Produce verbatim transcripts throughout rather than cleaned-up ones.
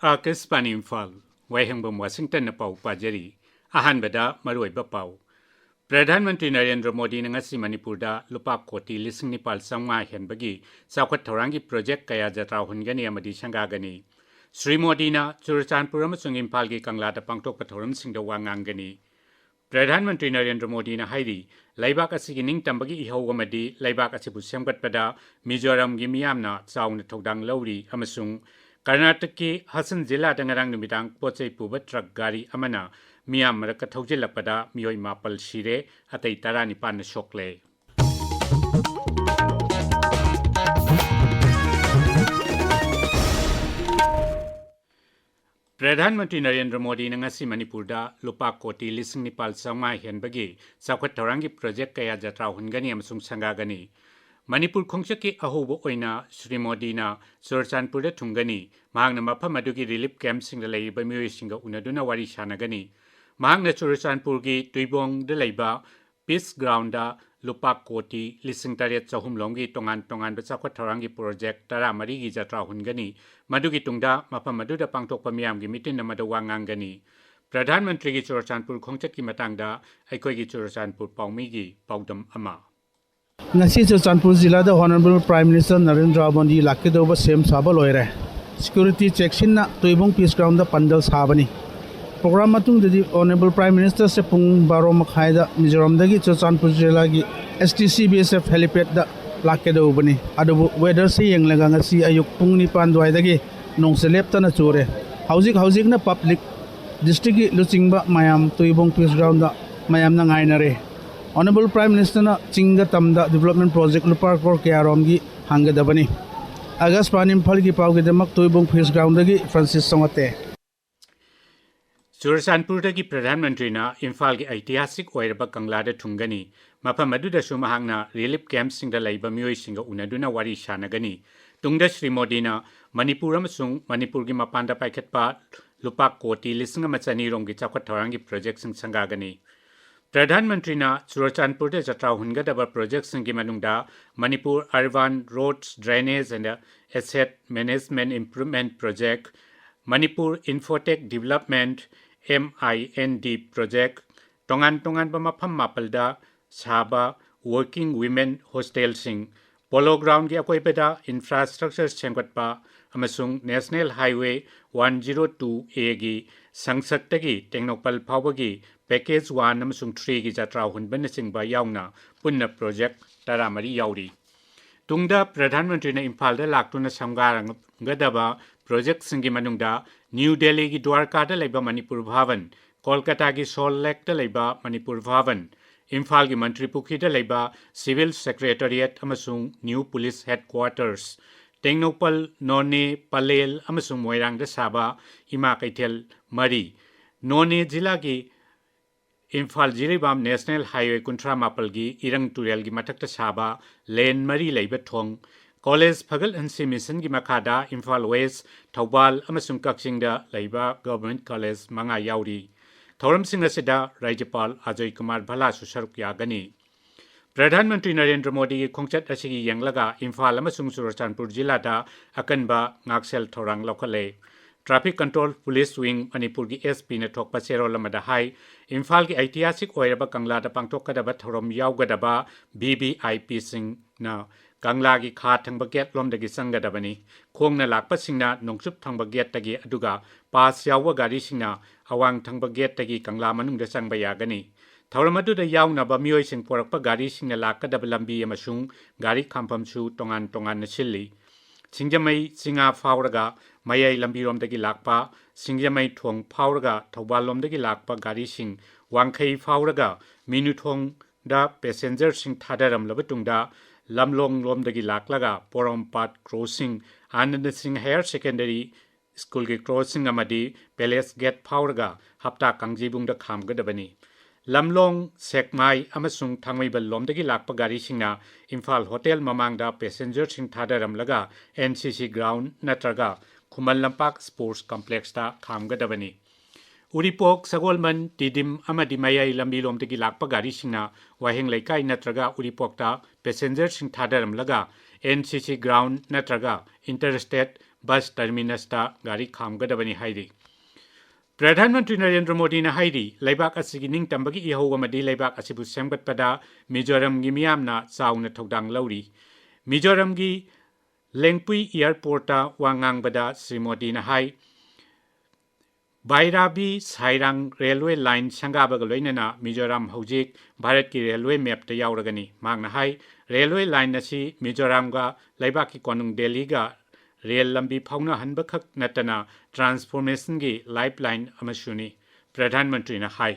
ꯑꯥꯀꯥꯁꯕꯥꯅꯤ ꯏꯝꯐꯥꯜ, ꯋꯥꯍꯦꯡꯕꯝ ꯋꯥꯁꯤꯡꯇꯟꯅ ꯄꯥꯎ ꯄꯥꯖꯔꯤ꯫ ꯑꯍꯥꯟꯕꯗ ꯃꯔꯨꯑꯣꯏꯕ ꯄꯥꯎ꯫ ꯄ꯭ꯔꯙꯥꯟ ꯃꯟꯇ꯭ꯔꯤ ꯅꯔꯦꯟꯗ꯭ꯔ ꯃꯣꯗꯤꯅ ꯉꯁꯤ ꯃꯅꯤꯄꯨꯔꯗ ꯂꯨꯄꯥ ꯀꯣꯇꯤ ꯂꯤꯁꯤꯡ ꯅꯤꯄꯥꯜ ꯆꯥꯝꯃꯉꯥ ꯍꯦꯟꯕꯒꯤ ꯆꯥꯎꯈꯠ ꯊꯧꯔꯥꯡꯒꯤ ꯄ꯭ꯔꯣꯖꯦꯛ ꯀꯌꯥ ꯖꯇ꯭ꯔꯥ ꯍꯨꯟꯒꯅꯤ ꯑꯃꯗꯤ ꯁꯪꯒꯥꯒꯅꯤ꯫ ꯁ꯭ꯔꯤ ꯃꯣꯗꯤꯅ ꯆꯨꯔꯆꯥꯟꯄꯨꯔ ꯑꯃꯁꯨꯡ ꯏꯝꯐꯥꯜꯒꯤ ꯀꯪꯂꯥꯗ ꯄꯥꯡꯊꯣꯛꯄ ꯊꯧꯔꯝꯁꯤꯡꯗ ꯋꯥ ꯉꯥꯡꯒꯅꯤ꯫ ꯄ꯭ꯔꯙꯥꯟ ꯃꯟꯇ꯭ꯔꯤ ꯅꯔꯦꯟꯗ꯭ꯔ ꯃꯣꯗꯤꯅ ꯍꯥꯏꯔꯤ, ꯂꯩꯕꯥꯛ ꯑꯁꯤꯒꯤ ꯅꯤꯡꯇꯝꯕꯒꯤ ꯏꯍꯧ ꯑꯃꯗꯤ ꯂꯩꯕꯥꯛ ꯑꯁꯤꯕꯨ ꯁꯦꯝꯒꯠꯄꯗ ꯃꯤꯖꯣꯔꯥꯝꯒꯤ ꯃꯤꯌꯥꯝꯅ ꯆꯥꯎꯅ ꯊꯧꯗꯥꯡ ꯂꯧꯔꯤ ꯑꯃꯁꯨꯡ ꯀꯔꯅꯥꯇꯛꯀꯤ ꯍꯥꯁꯟ ꯖꯤꯂꯥꯗ ꯉꯔꯥꯡ ꯅꯨꯃꯤꯗꯥꯡ ꯄꯣꯠ ꯆꯩ ꯄꯨꯕ ꯇ꯭ꯔꯛ ꯒꯥꯔꯤ ꯑꯃꯅ ꯃꯤꯌꯥꯝ ꯃꯔꯛꯇ ꯊꯧꯖꯤꯜꯂꯛꯄꯗ ꯃꯤꯑꯣꯏ ꯃꯥꯄꯜ ꯁꯤꯔꯦ, ꯑꯇꯩ ꯇꯔꯥꯅꯤꯄꯥꯟꯅ ꯁꯣꯛꯂꯦ꯫ ꯄ꯭ꯔꯙꯥꯟ ꯃꯟꯇ꯭ꯔꯤ ꯅꯔꯦꯟꯗ꯭ꯔ ꯃꯣꯗꯤꯅ ꯉꯁꯤ ꯃꯅꯤꯄꯨꯔꯗ ꯂꯨꯄꯥ ꯀꯣꯇꯤ ꯂꯤꯁꯤꯡ ꯅꯤꯄꯥꯜ ꯆꯥꯝꯃꯉꯥ ꯍꯦꯟꯕꯒꯤ ꯆꯥꯎꯈꯠ ꯊꯧꯔꯥꯡꯒꯤ ꯄ꯭ꯔꯣꯖꯦꯛ ꯀꯌꯥ ꯖꯇ꯭ꯔꯥ ꯍꯨꯟꯒꯅꯤ ꯑꯃꯁꯨꯡ ꯁꯪꯒꯥꯒꯅꯤ꯫ ꯃꯅꯤꯄꯨꯔ ꯈꯣꯡꯆꯠꯀꯤ ꯑꯍꯧꯕ ꯑꯣꯏꯅ ꯁ꯭ꯔꯤ ꯃꯣꯗꯤꯅ ꯆꯨꯔꯆꯥꯟꯄꯨꯔꯗ ꯊꯨꯡꯒꯅꯤ꯫ ꯃꯍꯥꯛꯅ ꯃꯐꯝ ꯑꯗꯨꯒꯤ ꯔꯤꯂꯤꯐ ꯀꯦꯝꯞꯁꯤꯡꯗ ꯂꯩꯔꯤꯕ ꯃꯤꯑꯣꯏꯁꯤꯡꯒ ꯎꯅꯗꯨꯅ ꯋꯥꯔꯤ ꯁꯥꯟꯅꯒꯅꯤ꯫ ꯃꯍꯥꯛꯅ ꯆꯨꯔꯆꯥꯟꯄꯨꯔꯒꯤ ꯇꯨꯏꯕꯣꯡꯗ ꯂꯩꯕ ꯄꯤꯁ ꯒ꯭ꯔꯥꯎꯟꯗ ꯂꯨꯄꯥ ꯀꯣꯇꯤ ꯂꯤꯁꯤꯡ ꯇꯔꯦꯠ ꯆꯍꯨꯝ ꯂꯣꯝꯒꯤ ꯇꯣꯉꯥꯟ ꯇꯣꯉꯥꯟꯕ ꯆꯥꯎꯈꯠ ꯊꯧꯔꯥꯡꯒꯤ ꯄ꯭ꯔꯣꯖꯦꯛ ꯇꯔꯥꯃꯔꯤꯒꯤ ꯖꯇ꯭ꯔꯥ ꯍꯨꯟꯒꯅꯤ꯫ ꯃꯗꯨꯒꯤ ꯇꯨꯡꯗ ꯃꯐꯝ ꯑꯗꯨꯗ ꯄꯥꯡꯊꯣꯛꯄ ꯃꯤꯌꯥꯝꯒꯤ ꯃꯤꯇꯤꯟ ꯑꯃꯗ ꯋꯥ ꯉꯥꯡꯒꯅꯤ꯫ ꯄ꯭ꯔꯙꯥꯟ ꯃꯟꯇ꯭ꯔꯤꯒꯤ ꯆꯨꯔꯆꯥꯟꯄꯨꯔ ꯈꯣꯡꯆꯠꯀꯤ ꯃꯇꯥꯡꯗ ꯑꯩꯈꯣꯏꯒꯤ ꯆꯨꯔꯆꯥꯟꯄꯨꯔ ꯄꯥꯎꯃꯤꯒꯤ ꯄꯥꯎꯗꯝ ꯑꯃ꯫ ꯉꯁꯤ ꯆꯨꯔꯆꯥꯟꯄꯨꯔ ꯖꯤꯂꯥꯗ Honourable Prime Minister Narendra Modi ꯂꯥꯛꯀꯗꯧꯕ ꯁꯦꯝ ꯁꯥꯕ ꯂꯣꯏꯔꯦ꯫ ꯁꯦꯀ꯭ꯌꯨꯔꯤꯇꯤ ꯆꯦꯛꯁꯤꯟꯅ ꯇꯨꯏꯕꯣꯡ ꯄꯤꯁ ꯒ꯭ꯔꯥꯎꯟꯗ ꯄꯥꯟꯗꯦꯜ ꯁꯥꯕꯅꯤ꯫ ꯄ꯭ꯔꯣꯒ꯭ꯔꯥꯝ ꯃꯇꯨꯡꯗꯗꯤ Honourable Prime Minister ꯁꯦ ꯄꯨꯡ ꯕꯥꯔꯣ ꯃꯈꯥꯏꯗ ꯃꯤꯖꯣꯔꯥꯝꯗꯒꯤ ꯆꯨꯔꯆꯥꯟꯄꯨꯔ ꯖꯤꯂꯥꯒꯤ S T C B S F helipad ꯗ ꯂꯥꯛꯀꯗꯧꯕꯅꯤ꯫ ꯑꯗꯨꯕꯨ weather ꯁꯤ ꯌꯦꯡꯂꯒ ꯉꯁꯤ ꯑꯌꯨꯛ ꯄꯨꯡ ꯅꯤꯄꯥꯟ ꯑꯗꯨꯋꯥꯏꯗꯒꯤ ꯅꯣꯡꯁꯦ ꯂꯦꯞꯇꯅ ꯆꯨꯔꯦ꯫ ꯍꯧꯖꯤꯛ ꯍꯧꯖꯤꯛꯅ public, district ꯀꯤ ꯂꯨꯆꯤꯡꯕ ꯃꯌꯥꯝ ꯇꯨꯏꯕꯣꯡ ꯄꯤꯁ ꯒ꯭ꯔꯥꯎꯟꯗ ꯃꯌꯥꯝꯅ ꯉꯥꯏꯅꯔꯦ꯫ Honourable Prime Minister ꯅ ꯆꯤꯡꯒ ꯇꯝꯗ development project ꯂꯨꯄꯥ ꯀ꯭ꯔꯣꯔ ꯀꯌꯥꯔꯣꯝꯒꯤ ꯍꯥꯡꯒꯗꯕꯅꯤ꯫ ꯑꯥꯀꯥꯁꯕꯥꯅꯤ ꯏꯝꯐꯥꯜꯒꯤ ꯄꯥꯎꯒꯤꯗꯃꯛ ꯇꯨꯏꯕꯣꯡ ꯄꯤꯁ ꯒ꯭ꯔꯥꯎꯟꯗꯒꯤ ꯐ꯭ꯔꯥꯟꯁꯤꯁ ꯆꯣꯉꯥꯇꯦ꯫ ꯆꯨꯔꯆꯥꯟꯄꯨꯔꯗꯒꯤ ꯄ꯭ꯔꯙꯥꯟ ꯃꯟꯇ꯭ꯔꯤꯅ ꯏꯝꯐꯥꯜꯒꯤ ꯑꯩꯇꯤꯍꯥꯁꯤꯛ ꯑꯣꯏꯔꯕ ꯀꯪꯂꯥꯗ ꯊꯨꯡꯒꯅꯤ꯫ ꯃꯐꯝ ꯑꯗꯨꯗꯁꯨ ꯃꯍꯥꯛꯅ ꯔꯤꯂꯤꯐ ꯀꯦꯝꯞꯁꯤꯡꯗ ꯂꯩꯕ ꯃꯤꯑꯣꯏꯁꯤꯡꯒ ꯎꯅꯗꯨꯅ ꯋꯥꯔꯤ ꯁꯥꯟꯅꯒꯅꯤ꯫ ꯇꯨꯡꯗ ꯁ꯭ꯔꯤ ꯃꯣꯗꯤꯅ ꯃꯅꯤꯄꯨꯔ ꯑꯃꯁꯨꯡ ꯃꯅꯤꯄꯨꯔꯒꯤ ꯃꯄꯥꯟꯗ ꯄꯥꯏꯈꯠꯄ ꯂꯨꯄꯥ ꯀꯣꯇꯤ ꯂꯤꯁꯤꯡ ꯑꯃ ꯆꯅꯤ ꯔꯣꯝꯒꯤ ꯆꯥꯎꯈꯠ ꯊꯧꯔꯥꯡꯒꯤ ꯄ꯭ꯔꯣꯖꯦꯛꯁꯤꯡ ꯁꯪꯒꯥꯒꯅꯤ꯫ ꯄ꯭ꯔꯙꯥꯟ ꯃꯟꯇ꯭ꯔꯤꯅ ꯆꯨꯔꯆꯥꯟꯄꯨꯔꯗ ꯖꯇ꯭ꯔꯥ ꯍꯨꯟꯒꯗꯕ ꯄ꯭ꯔꯣꯖꯦꯛꯁꯤꯡꯒꯤ ꯃꯅꯨꯡꯗ Manipur Urban Roads Drainage and Asset Management Improvement Project, Manipur Infotech Development, M I N D project, ꯇꯣꯉꯥꯟ ꯇꯣꯉꯥꯟꯕ ꯃꯐꯝ ꯃꯥꯄꯜꯗ ꯁꯥꯕ working women hostelꯁꯤꯡ, Polo Groundꯒꯤ ꯑꯀꯣꯏꯕꯗ infrastructure ꯁꯦꯝꯒꯠꯄ ꯑꯃꯁꯨꯡ National Highway one zero two Aꯒꯤ ꯁꯪꯁꯛꯇꯒꯤ Tengnoupal ꯐꯥꯎꯕꯒꯤ package one ꯑꯃꯁꯨꯡ threeꯒꯤ ꯖꯇ꯭ꯔꯥ ꯍꯨꯟꯕꯅꯆꯤꯡꯕ ꯌꯥꯎꯅ ꯄꯨꯟꯅ project ꯇꯔꯥꯃꯔꯤ ꯌꯥꯎꯔꯤ꯫ ꯇꯨꯡꯗ ꯄ꯭ꯔꯙꯥꯟ ꯃꯟꯇ꯭ꯔꯤꯅ ꯏꯝꯐꯥꯜꯗ ꯂꯥꯛꯇꯨꯅ ꯁꯪꯒꯥꯔꯝꯒꯗꯕ projectꯁꯤꯡꯒꯤ ꯃꯅꯨꯡꯗ ꯅ꯭ꯌꯨ ꯗꯦꯜꯂꯤꯒꯤ ꯗ꯭ꯋꯥꯔꯀꯥꯗ ꯂꯩꯕ ꯃꯅꯤꯄꯨꯔ ꯚꯥꯕꯟ, ꯀꯣꯜꯀꯇꯥꯒꯤ ꯁꯣꯜ ꯂꯦꯛꯇ ꯂꯩꯕ ꯃꯅꯤꯄꯨꯔ ꯚꯥꯕꯟ, ꯏꯝꯐꯥꯜꯒꯤ ꯃꯟꯇ꯭ꯔꯤ ꯄꯨꯈ꯭ꯔꯤꯗ ꯂꯩꯕ Civil Secretariat ꯑꯃꯁꯨꯡ new police headquarters, ꯇꯦꯡꯅꯧꯄꯜ, ꯅꯣꯅꯦ, ꯄꯂꯦꯜ ꯑꯃꯁꯨꯡ ꯃꯣꯏꯔꯥꯡꯗ ꯁꯥꯕ ꯏꯃꯥ ꯀꯩꯊꯦꯜ ꯃꯔꯤ, ꯅꯣꯅꯦ ꯖꯤꯂꯥꯒꯤ ꯏꯝꯐꯥꯜ ꯖꯤꯔꯤꯕꯥꯝ National Highway ꯀꯨꯟꯊ꯭ꯔꯥ ꯃꯥꯄꯜꯒꯤ ꯏꯔꯪ ꯇꯨꯔꯦꯜꯒꯤ ꯃꯊꯛꯇ ꯁꯥꯕ lane ꯃꯔꯤ ꯂꯩꯕ ꯊꯣꯡ, college ꯐꯒꯠꯍꯟꯁꯤ missionꯒꯤ ꯃꯈꯥꯗ ꯏꯝꯐꯥꯜ West, ꯊꯧꯕꯥꯜ ꯑꯃꯁꯨꯡ ꯀꯛꯆꯤꯡꯗ ꯂꯩꯕ government college ꯃꯉꯥ ꯌꯥꯎꯔꯤ꯫ ꯊꯧꯔꯝꯁꯤꯡ ꯑꯁꯤꯗ ꯔꯥꯖ꯭ꯌꯄꯥꯜ ꯑꯖꯣꯏ ꯀꯨꯃꯥꯔ ꯚꯜꯂꯥꯁꯨ ꯁꯔꯨꯛ ꯌꯥꯒꯅꯤ꯫ ꯄ꯭ꯔꯙꯥꯟ ꯃꯟꯇ꯭ꯔꯤ ꯅꯔꯦꯟꯗ꯭ꯔ ꯃꯣꯗꯤꯒꯤ ꯈꯣꯡꯆꯠ ꯑꯁꯤꯒꯤ ꯌꯦꯡꯂꯒ ꯏꯝꯐꯥꯜ ꯑꯃꯁꯨꯡ ꯆꯨꯔꯆꯥꯟꯄꯨꯔ ꯖꯤꯂꯥꯗ ꯑꯀꯟꯕ ꯉꯥꯛꯁꯦꯜ ꯊꯧꯔꯥꯡ ꯂꯧꯈꯠꯂꯦ꯫ Traffic Control Police Wing ꯃꯅꯤꯄꯨꯔꯒꯤ S Pꯅ ꯊꯣꯛꯄ ꯆꯦꯔꯣꯜ ꯑꯃꯗ ꯍꯥꯏ, ꯏꯝꯐꯥꯜꯒꯤ ꯑꯩꯇꯤꯍꯥꯁꯤꯛ ꯑꯣꯏꯔꯕ ꯀꯪꯂꯥꯗ ꯄꯥꯡꯊꯣꯛꯀꯗꯕ ꯊꯧꯔꯝ ꯌꯥꯎꯒꯗꯕ V V I Pꯁꯤꯡꯅ ꯀꯪꯂꯥꯒꯤ ꯈꯥ ꯊꯪꯕ gate ꯂꯣꯝꯗꯒꯤ ꯆꯪꯒꯗꯕꯅꯤ꯫ ꯈꯣꯡꯅ ꯂꯥꯛꯄꯁꯤꯡꯅ ꯅꯣꯡꯆꯨꯞ ꯊꯪꯕ gateꯇꯒꯤ, ꯑꯗꯨꯒ pass ꯌꯥꯎꯕ ꯒꯥꯔꯤꯁꯤꯡꯅ ꯑꯋꯥꯡ ꯊꯪꯕ gateꯇꯒꯤ ꯀꯪꯂꯥ ꯃꯅꯨꯡꯗ ꯆꯪꯕ ꯌꯥꯒꯅꯤ꯫ ꯊꯧꯔꯝ ꯑꯗꯨꯗ ꯌꯥꯎꯅꯕ ꯃꯤꯑꯣꯏꯁꯤꯡ ꯄꯣꯔꯛꯄ ꯒꯥꯔꯤꯁꯤꯡꯅ ꯂꯥꯛꯀꯗꯕ ꯂꯝꯕꯤ ꯑꯃꯁꯨꯡ ꯒꯥꯔꯤ ꯈꯥꯝꯐꯝꯁꯨ ꯇꯣꯉꯥꯟ ꯇꯣꯉꯥꯟꯅ ꯁꯤꯜꯂꯤ꯫ ꯁꯤꯡꯖꯃꯩ ꯆꯤꯉꯥ ꯐꯥꯎꯔꯒ ꯃꯌꯥꯏ ꯂꯝꯕꯤꯔꯣꯝꯗꯒꯤ ꯂꯥꯛꯄ, ꯁꯤꯡꯖꯃꯩ ꯊꯣꯡ ꯐꯥꯎꯔꯒ ꯊꯧꯕꯥꯜ ꯂꯣꯝꯗꯒꯤ ꯂꯥꯛꯄ ꯒꯥꯔꯤꯁꯤꯡ, ꯋꯥꯡꯈꯩ ꯐꯥꯎꯔꯒ ꯃꯤꯅꯨꯊꯣꯡꯗ passengerꯁꯤꯡ ꯊꯥꯗꯔꯝꯂꯕ ꯇꯨꯡꯗ, ꯂꯝꯂꯣꯡ ꯂꯣꯝꯗꯒꯤ ꯂꯥꯛꯂꯒ ꯄꯣꯔꯣꯝꯄꯥꯠ crossing, ꯑꯥꯅꯟꯗ ꯁꯤꯡ Higher Secondary Schoolꯒꯤ crossing ꯑꯃꯗꯤ Palace Gate ꯐꯥꯎꯔꯒ ꯍꯞꯇꯥ ꯀꯥꯡꯖꯩꯕꯨꯡꯗ ꯈꯥꯝꯒꯗꯕꯅꯤ꯫ ꯂꯝꯂꯣꯡ, ꯁꯦꯛꯃꯥꯏ ꯑꯃꯁꯨꯡ ꯊꯥꯡꯃꯩꯕꯟ ꯂꯣꯝꯗꯒꯤ ꯂꯥꯛꯄ ꯒꯥꯔꯤꯁꯤꯡꯅ ꯏꯝꯐꯥꯜ ꯍꯣꯇꯦꯜ ꯃꯃꯥꯡꯗ passengerꯁꯤꯡ ꯊꯥꯗꯔꯝꯂꯒ N C C ground ꯅꯠꯇ꯭ꯔꯒ ꯈꯨꯃꯟ ꯂꯝꯄꯥꯛ sports complexꯇ ꯈꯥꯝꯒꯗꯕꯅꯤ꯫ ꯎꯔꯤꯄꯣꯛ, ꯁꯒꯣꯜꯕꯟ, ꯇꯤꯗꯤꯝ ꯑꯃꯗꯤ ꯃꯌꯥꯏ ꯂꯝꯕꯤꯔꯣꯝꯗꯒꯤ ꯂꯥꯛꯄ ꯒꯥꯔꯤꯁꯤꯡꯅ ꯋꯥꯍꯦꯡ ꯂꯩꯀꯥꯏ ꯅꯠꯇ꯭ꯔꯒ ꯎꯔꯤꯄꯣꯛꯇ passengerꯁꯤꯡ ꯊꯥꯗꯔꯝꯂꯒ N C C ground ꯅꯠꯇ꯭ꯔꯒ Interstate ꯕꯁ ꯇꯔꯃꯤꯅꯁꯇ ꯒꯥꯔꯤ ꯈꯥꯝꯒꯗꯕꯅꯤ ꯍꯥꯏꯔꯤ꯫ ꯄ꯭ꯔꯙꯥꯟ ꯃꯟꯇ꯭ꯔꯤ ꯅꯔꯦꯟꯗ꯭ꯔ ꯃꯣꯗꯤꯅ ꯍꯥꯏꯔꯤ, ꯂꯩꯕꯥꯛ ꯑꯁꯤꯒꯤ ꯅꯤꯡꯇꯝꯕꯒꯤ ꯏꯍꯧ ꯑꯃꯗꯤ ꯂꯩꯕꯥꯛ ꯑꯁꯤꯕꯨ ꯁꯦꯝꯒꯠꯄꯗ ꯃꯤꯖꯣꯔꯝꯒꯤ ꯃꯤꯌꯥꯝꯅ ꯆꯥꯎꯅ ꯊꯧꯗꯥꯡ ꯂꯧꯔꯤ꯫ ꯃꯤꯖꯣꯔꯝꯒꯤ ꯂꯦꯡꯄꯨꯏ ꯑꯦꯌꯔꯄꯣꯔꯠꯇ ꯋꯥ ꯉꯥꯡꯕꯗ ꯁ꯭ꯔꯤ ꯃꯣꯗꯤꯅ ꯍꯥꯏ, ꯕꯥꯏꯔꯥꯕꯤ ꯁꯥꯏꯔꯥꯡ ꯔꯦꯜꯋꯦ ꯂꯥꯏꯟ ꯁꯪꯒꯥꯕꯒ ꯂꯣꯏꯅꯅ ꯃꯤꯖꯣꯔꯥꯝ ꯍꯧꯖꯤꯛ ꯚꯥꯔꯠꯀꯤ ꯔꯦꯜꯋꯦ ꯃꯦꯞꯇ ꯌꯥꯎꯔꯒꯅꯤ꯫ ꯃꯍꯥꯛꯅ ꯍꯥꯏ, ꯔꯦꯜꯋꯦ ꯂꯥꯏꯟ ꯑꯁꯤ ꯃꯤꯖꯣꯔꯥꯝꯒ ꯂꯩꯕꯥꯛꯀꯤ ꯀꯣꯅꯨꯡ ꯗꯦꯜꯂꯤꯒ ꯔꯦꯜ ꯂꯝꯕꯤ ꯐꯥꯎꯅꯍꯟꯕꯈꯛ ꯅꯠꯇꯅ ꯇ꯭ꯔꯥꯟꯁꯐꯣꯔꯃꯦꯁꯟꯒꯤ ꯂꯥꯏꯐ ꯂꯥꯏꯟ ꯑꯃꯁꯨꯅꯤ꯫ ꯄ꯭ꯔꯙꯥꯟ ꯃꯟꯇ꯭ꯔꯤꯅ ꯍꯥꯏ꯫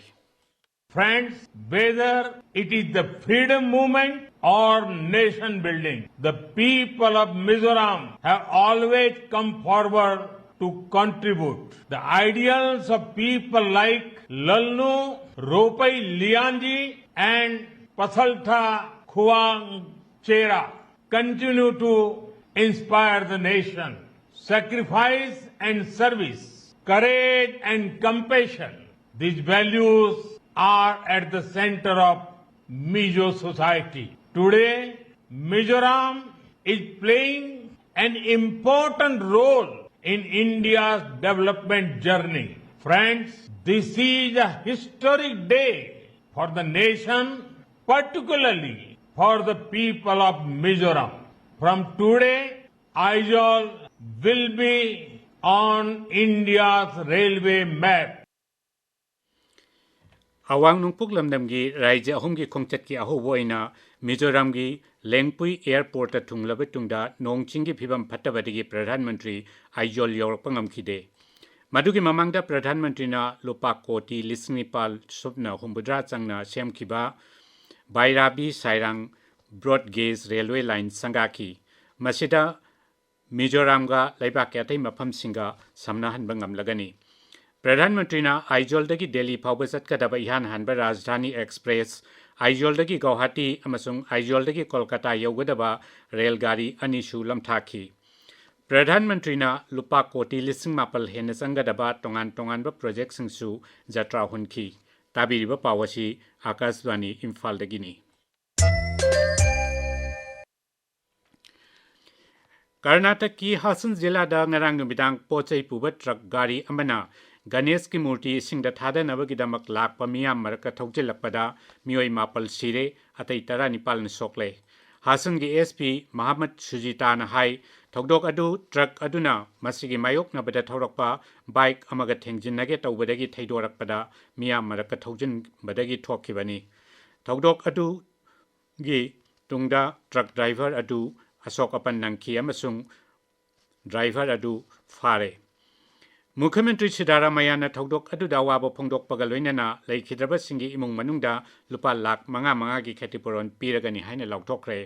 Friends, whether it is the freedom movement or nation building, the people of Mizoram have always come forward to contribute. The ideals of people like Lalnu Ropai Lianji and Pasaltha Khuang Chera continue to inspire the nation. Sacrifice and service, courage and compassion, these values are at the center of Mizo society. Today, Mizoram is playing an important role in India's development journey. Friends, this is a historic day for the nation, particularly for the people of Mizoram. From today, Aizawl will be on India's railway map. ꯑꯋꯥꯡ ꯅꯣꯡꯄꯣꯛ ꯂꯝꯗꯝꯒꯤ ꯔꯥꯖ꯭ꯌ ꯑꯍꯨꯝꯒꯤ ꯈꯣꯡꯆꯠꯀꯤ ꯑꯍꯧꯕ ꯑꯣꯏꯅ ꯃꯤꯖꯣꯔꯥꯝꯒꯤ ꯂꯦꯡꯄꯨꯏ ꯑꯦꯌꯔꯄꯣꯔꯠꯇ ꯊꯨꯡꯂꯕ ꯇꯨꯡꯗ ꯅꯣꯡ ꯆꯤꯡꯒꯤ ꯐꯤꯕꯝ ꯐꯠꯇꯕꯗꯒꯤ ꯄ꯭ꯔꯙꯥꯟ ꯃꯟꯇ꯭ꯔꯤ ꯑꯥꯏꯖꯣꯜ ꯌꯧꯔꯛꯄ ꯉꯝꯈꯤꯗꯦ꯫ ꯃꯗꯨꯒꯤ ꯃꯃꯥꯡꯗ ꯄ꯭ꯔꯙꯥꯟ ꯃꯟꯇ꯭ꯔꯤꯅ ꯂꯨꯄꯥ ꯀꯣꯇꯤ ꯂꯤꯁꯤꯡ ꯅꯤꯄꯥꯜ ꯁꯨꯞꯅ ꯍꯨꯝꯐꯨꯇꯔꯥ ꯆꯪꯅ ꯁꯦꯝꯈꯤꯕ ꯕꯥꯏꯔꯥꯕꯤ ꯁꯥꯏꯔꯥꯡ ꯕ꯭ꯔꯣꯗ ꯒꯦꯖ ꯔꯦꯜꯋꯦ ꯂꯥꯏꯟ ꯁꯪꯒꯥꯈꯤ꯫ ꯃꯁꯤꯗ ꯃꯤꯖꯣꯔꯥꯝꯒ ꯂꯩꯕꯥꯛꯀꯤ ꯑꯇꯩ ꯃꯐꯝꯁꯤꯡꯒ ꯁꯝꯅꯍꯟꯕ ꯉꯝꯂꯒꯅꯤ꯫ ꯄ꯭ꯔꯙꯥꯟ ꯃꯟꯇ꯭ꯔꯤꯅ ꯑꯥꯏꯖꯣꯜꯗꯒꯤ ꯗꯦꯜꯂꯤ ꯐꯥꯎꯕ ꯆꯠꯀꯗꯕ ꯏꯍꯥꯟ ꯍꯥꯟꯕ ꯔꯥꯖꯙꯥꯅꯤ ꯑꯦꯛꯁꯄ꯭ꯔꯦꯁ, ꯑꯥꯏꯖꯣꯜꯗꯒꯤ ꯒꯧꯍꯥꯇꯤ ꯑꯃꯁꯨꯡ ꯑꯥꯏꯖꯣꯜꯗꯒꯤ ꯀꯣꯜꯀꯇꯥ ꯌꯧꯒꯗꯕ ꯔꯦꯜ ꯒꯥꯔꯤ ꯑꯅꯤꯁꯨ ꯂꯝꯊꯥꯈꯤ꯫ ꯄ꯭ꯔꯙꯥꯟ ꯃꯟꯇ꯭ꯔꯤꯅ ꯂꯨꯄꯥ ꯀꯣꯇꯤ ꯂꯤꯁꯤꯡ ꯃꯥꯄꯜ ꯍꯦꯟꯅ ꯆꯪꯒꯗꯕ ꯇꯣꯉꯥꯟ ꯇꯣꯉꯥꯟꯕ ꯄ꯭ꯔꯣꯖꯦꯛꯁꯤꯡꯁꯨ ꯖꯇ꯭ꯔꯥ ꯍꯨꯟꯈꯤ꯫ ꯇꯥꯕꯤꯔꯤꯕ ꯄꯥꯎ ꯑꯁꯤ ꯑꯥꯀꯥꯁꯕꯥꯅꯤ ꯏꯝꯐꯥꯜꯗꯒꯤꯅꯤ꯫ ꯀꯔꯅꯥꯇꯛꯀꯤ ꯍꯥꯁꯟ ꯖꯤꯂꯥꯗ ꯉꯔꯥꯡ ꯅꯨꯃꯤꯗꯥꯡ ꯄꯣꯠ ꯆꯩ ꯄꯨꯕ ꯇ꯭ꯔꯛ ꯒꯥꯔꯤ ꯑꯃꯅ ꯒꯅꯦꯁꯀꯤ ꯃꯨꯔꯇꯤ ꯏꯁꯤꯡꯗ ꯊꯥꯗꯅꯕꯒꯤꯗꯃꯛ ꯂꯥꯛꯄ ꯃꯤꯌꯥꯝ ꯃꯔꯛꯇ ꯊꯧꯖꯤꯜꯂꯛꯄꯗ ꯃꯤꯑꯣꯏ ꯃꯥꯄꯜ ꯁꯤꯔꯦ, ꯑꯇꯩ ꯇꯔꯥꯅꯤꯄꯥꯜꯅ ꯁꯣꯛꯂꯦ꯫ ꯍꯥꯁꯟꯒꯤ ꯑꯦꯁ ꯄꯤ ꯃꯍꯝꯃꯗ ꯁꯨꯖꯤꯇꯥꯅ ꯍꯥꯏ, ꯊꯧꯗꯣꯛ ꯑꯗꯨ ꯇ꯭ꯔꯛ ꯑꯗꯨꯅ ꯃꯁꯤꯒꯤ ꯃꯥꯌꯣꯛꯅꯕꯗ ꯊꯧꯔꯛꯄ ꯕꯥꯏꯛ ꯑꯃꯒ ꯊꯦꯡꯖꯤꯟꯅꯒꯦ ꯇꯧꯕꯗꯒꯤ ꯊꯩꯗꯣꯔꯛꯄꯗ ꯃꯤꯌꯥꯝ ꯃꯔꯛꯇ ꯊꯧꯖꯤꯟꯕꯗꯒꯤ ꯊꯣꯛꯈꯤꯕꯅꯤ꯫ ꯊꯧꯗꯣꯛ ꯑꯗꯨꯒꯤ ꯇꯨꯡꯗ ꯇ꯭ꯔꯛ ꯗ꯭ꯔꯥꯏꯚꯔ ꯑꯗꯨ ꯑꯁꯣꯛ ꯑꯄꯟ ꯅꯪꯈꯤ ꯑꯃꯁꯨꯡ ꯗ꯭ꯔꯥꯏꯚꯔ ꯑꯗꯨ ꯐꯥꯔꯦ꯫ ꯃꯨꯈ꯭ꯌ ꯃꯟꯇ꯭ꯔꯤ ꯁꯤꯗꯥꯔꯥꯃꯌꯥꯅ ꯊꯧꯗꯣꯛ ꯑꯗꯨꯗ ꯑꯋꯥꯕ ꯐꯣꯡꯗꯣꯛꯄꯒ ꯂꯣꯏꯅꯅ ꯂꯩꯈꯤꯗ꯭ꯔꯕꯁꯤꯡꯒꯤ ꯏꯃꯨꯡ ꯃꯅꯨꯡꯗ ꯂꯨꯄꯥ ꯂꯥꯈ ꯃꯉꯥ ꯃꯉꯥꯒꯤ ꯈꯦꯇꯤꯄꯨꯔꯣꯟ ꯄꯤꯔꯒꯅꯤ ꯍꯥꯏꯅ ꯂꯥꯎꯊꯣꯛꯈ꯭ꯔꯦ꯫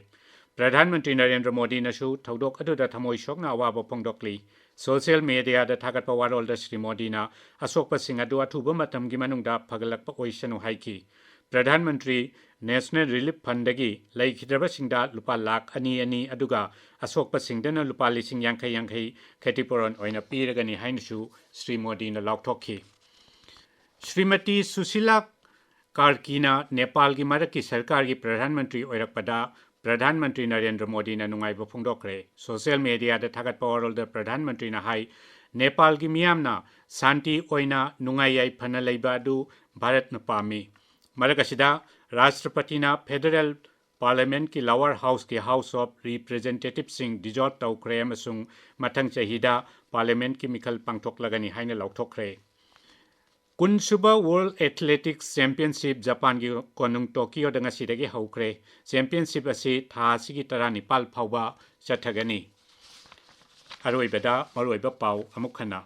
ꯄ꯭ꯔꯙꯥꯟ ꯃꯟꯇ꯭ꯔꯤ ꯅꯔꯦꯟꯗ꯭ꯔ ꯃꯣꯗꯤꯅꯁꯨ ꯊꯧꯗꯣꯛ ꯑꯗꯨꯗ ꯊꯃꯣꯏ ꯁꯣꯛꯅ ꯑꯋꯥꯕ ꯐꯣꯡꯗꯣꯛꯂꯤ꯫ ꯁꯣꯁꯤꯌꯦꯜ ꯃꯦꯗꯤꯌꯥꯗ ꯊꯥꯒꯠꯄ ꯋꯥꯔꯣꯜꯗ ꯁ꯭ꯔꯤ ꯃꯣꯗꯤꯅ ꯑꯁꯣꯛꯄꯁꯤꯡ ꯑꯗꯨ ꯑꯊꯨꯕ ꯃꯇꯝꯒꯤ ꯃꯅꯨꯡꯗ ꯐꯒꯠꯂꯛꯄ ꯑꯣꯏꯁꯅꯨ ꯍꯥꯏꯈꯤ꯫ ꯄ꯭ꯔꯙꯥꯟ ꯃꯟꯇ꯭ꯔꯤ ꯅꯦꯁꯅꯦꯜ ꯔꯤꯂꯤꯐ ꯐꯟꯗꯒꯤ ꯂꯩꯈꯤꯗ꯭ꯔꯕꯁꯤꯡꯗ ꯂꯨꯄꯥ ꯂꯥꯈ ꯑꯅꯤ ꯑꯅꯤ, ꯑꯗꯨꯒ ꯑꯁꯣꯛꯄꯁꯤꯡꯗꯅ ꯂꯨꯄꯥ ꯂꯤꯁꯤꯡ ꯌꯥꯡꯈꯩ ꯌꯥꯡꯈꯩ ꯈꯦꯇꯤꯄꯨꯔꯣꯟ ꯑꯣꯏꯅ ꯄꯤꯔꯒꯅꯤ ꯍꯥꯏꯅꯁꯨ ꯁ꯭ꯔꯤ ꯃꯣꯗꯤꯅ ꯂꯥꯎꯊꯣꯛꯈꯤ꯫ ꯁ꯭ꯔꯤꯃꯇꯤ ꯁꯨꯁꯤꯂꯥ ꯀꯥꯔꯀꯤꯅ ꯅꯦꯄꯥꯜꯒꯤ ꯃꯔꯛꯀꯤ ꯁꯔꯀꯥꯔꯒꯤ ꯄ꯭ꯔꯙꯥꯟ ꯃꯟꯇ꯭ꯔꯤ ꯑꯣꯏꯔꯛꯄꯗ ꯄ꯭ꯔꯙꯥꯟ ꯃꯟꯇ꯭ꯔꯤ ꯅꯔꯦꯟꯗ꯭ꯔ ꯃꯣꯗꯤꯅ ꯅꯨꯡꯉꯥꯏꯕ ꯐꯣꯡꯗꯣꯛꯈ꯭ꯔꯦ꯫ ꯁꯣꯁꯤꯌꯦꯜ ꯃꯦꯗꯤꯌꯥꯗ ꯊꯥꯒꯠꯄ ꯋꯥꯔꯣꯜꯗ ꯄ꯭ꯔꯙꯥꯟ ꯃꯟꯇ꯭ꯔꯤꯅ ꯍꯥꯏ, ꯅꯦꯄꯥꯜꯒꯤ ꯃꯤꯌꯥꯝꯅ ꯁꯥꯟꯇꯤ ꯑꯣꯏꯅ ꯅꯨꯡꯉꯥꯏ ꯌꯥꯏꯐꯅ ꯂꯩꯕ ꯑꯗꯨ ꯚꯥꯔꯠꯅ ꯄꯥꯝꯃꯤ꯫ ꯃꯔꯛ ꯑꯁꯤꯗ, ꯔꯥꯁꯇ꯭ꯔꯄꯇꯤꯅ ꯐꯦꯗꯔꯦꯜ ꯄꯥꯔꯂꯤꯌꯥꯃꯦꯟꯠꯀꯤ ꯂꯋꯔ ꯍꯥꯎꯁꯀꯤ ꯍꯥꯎꯁ ꯑꯣꯐ ꯔꯤꯄ꯭ꯔꯦꯖꯦꯟꯇꯦꯇꯤꯚꯁꯤꯡ ꯗꯤꯖꯣꯜꯕ ꯇꯧꯈ꯭ꯔꯦ ꯑꯃꯁꯨꯡ ꯃꯊꯪ ꯆꯍꯤꯗ ꯄꯥꯔꯂꯤꯌꯥꯃꯦꯟꯠꯀꯤ ꯃꯤꯈꯜ ꯄꯥꯡꯊꯣꯛꯂꯒꯅꯤ ꯍꯥꯏꯅ ꯂꯥꯎꯊꯣꯛꯈ꯭ꯔꯦ꯫ ꯀꯨꯟꯁꯨꯕ ꯋꯥꯔꯜꯗ ꯑꯦꯊꯂꯦꯇꯤꯛꯁ ꯆꯦꯝꯄꯤꯌꯟꯁꯤꯞ ꯖꯄꯥꯟꯒꯤ ꯀꯣꯅꯨꯡ ꯇꯣꯀꯤꯌꯣꯗ ꯉꯁꯤꯗꯒꯤ ꯍꯧꯈ꯭ꯔꯦ꯫ ꯆꯦꯝꯄꯤꯌꯟꯁꯤꯞ ꯑꯁꯤ ꯊꯥ ꯑꯁꯤꯒꯤ ꯇꯔꯥꯅꯤꯄꯥꯜ ꯐꯥꯎꯕ ꯆꯠꯊꯒꯅꯤ꯫ ꯑꯔꯣꯏꯕꯗ ꯃꯔꯨꯑꯣꯏꯕ ꯄꯥꯎ ꯑꯃꯨꯛ ꯍꯟꯅ꯫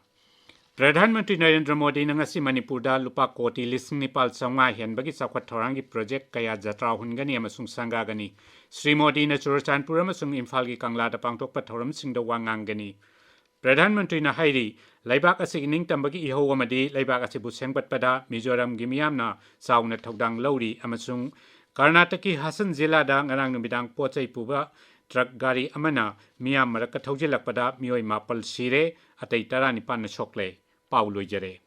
ꯄ꯭ꯔꯙꯥꯟ ꯃꯟꯇ꯭ꯔꯤ ꯅꯔꯦꯟꯗ꯭ꯔ ꯃꯣꯗꯤꯅ ꯉꯁꯤ ꯃꯅꯤꯄꯨꯔꯗ ꯂꯨꯄꯥ ꯀꯣꯇꯤ ꯂꯤꯁꯤꯡ ꯅꯤꯄꯥꯜ ꯆꯥꯝꯃꯉꯥ ꯍꯦꯟꯕꯒꯤ ꯆꯥꯎꯈꯠ ꯊꯧꯔꯥꯡꯒꯤ ꯄ꯭ꯔꯣꯖꯦꯛ ꯀꯌꯥ ꯖꯇ꯭ꯔꯥ ꯍꯨꯟꯒꯅꯤ ꯑꯃꯁꯨꯡ ꯁꯪꯒꯥꯒꯅꯤ꯫ ꯁ꯭ꯔꯤ ꯃꯣꯗꯤꯅ ꯆꯨꯔꯆꯥꯟꯄꯨꯔ ꯑꯃꯁꯨꯡ ꯏꯝꯐꯥꯜꯒꯤ ꯀꯪꯂꯥꯗ ꯄꯥꯡꯊꯣꯛꯄ ꯊꯧꯔꯝꯁꯤꯡꯗ ꯋꯥ ꯉꯥꯡꯒꯅꯤ꯫ ꯄ꯭ꯔꯙꯥꯟ ꯃꯟꯇ꯭ꯔꯤꯅ ꯍꯥꯏꯔꯤ, ꯂꯩꯕꯥꯛ ꯑꯁꯤꯒꯤ ꯅꯤꯡꯇꯝꯕꯒꯤ ꯏꯍꯧ ꯑꯃꯗꯤ ꯂꯩꯕꯥꯛ ꯑꯁꯤꯕꯨ ꯁꯦꯝꯒꯠꯄꯗ ꯃꯤꯖꯣꯔꯥꯝꯒꯤ ꯃꯤꯌꯥꯝꯅ ꯆꯥꯎꯅ ꯊꯧꯗꯥꯡ ꯂꯧꯔꯤ ꯑꯃꯁꯨꯡ ꯀꯔꯅꯥꯇꯛꯀꯤ ꯍꯥꯁꯟ ꯖꯤꯂꯥꯗ ꯉꯔꯥꯡ ꯅꯨꯃꯤꯗꯥꯡ ꯄꯣꯠ ꯆꯩ ꯄꯨꯕ ꯇ꯭ꯔꯛ ꯒꯥꯔꯤ ꯑꯃꯅ ꯃꯤꯌꯥꯝ ꯃꯔꯛꯇ ꯊꯧꯖꯤꯜꯂꯛꯄꯗ ꯃꯤꯑꯣꯏ ꯃꯥꯄꯜ ꯁꯤꯔꯦ, ꯑꯇꯩ ꯇꯔꯥꯅꯤꯄꯥꯟꯅ ꯁꯣꯛꯂꯦ꯫ ꯄꯥꯎ ꯂꯣꯏꯖꯔꯦ꯫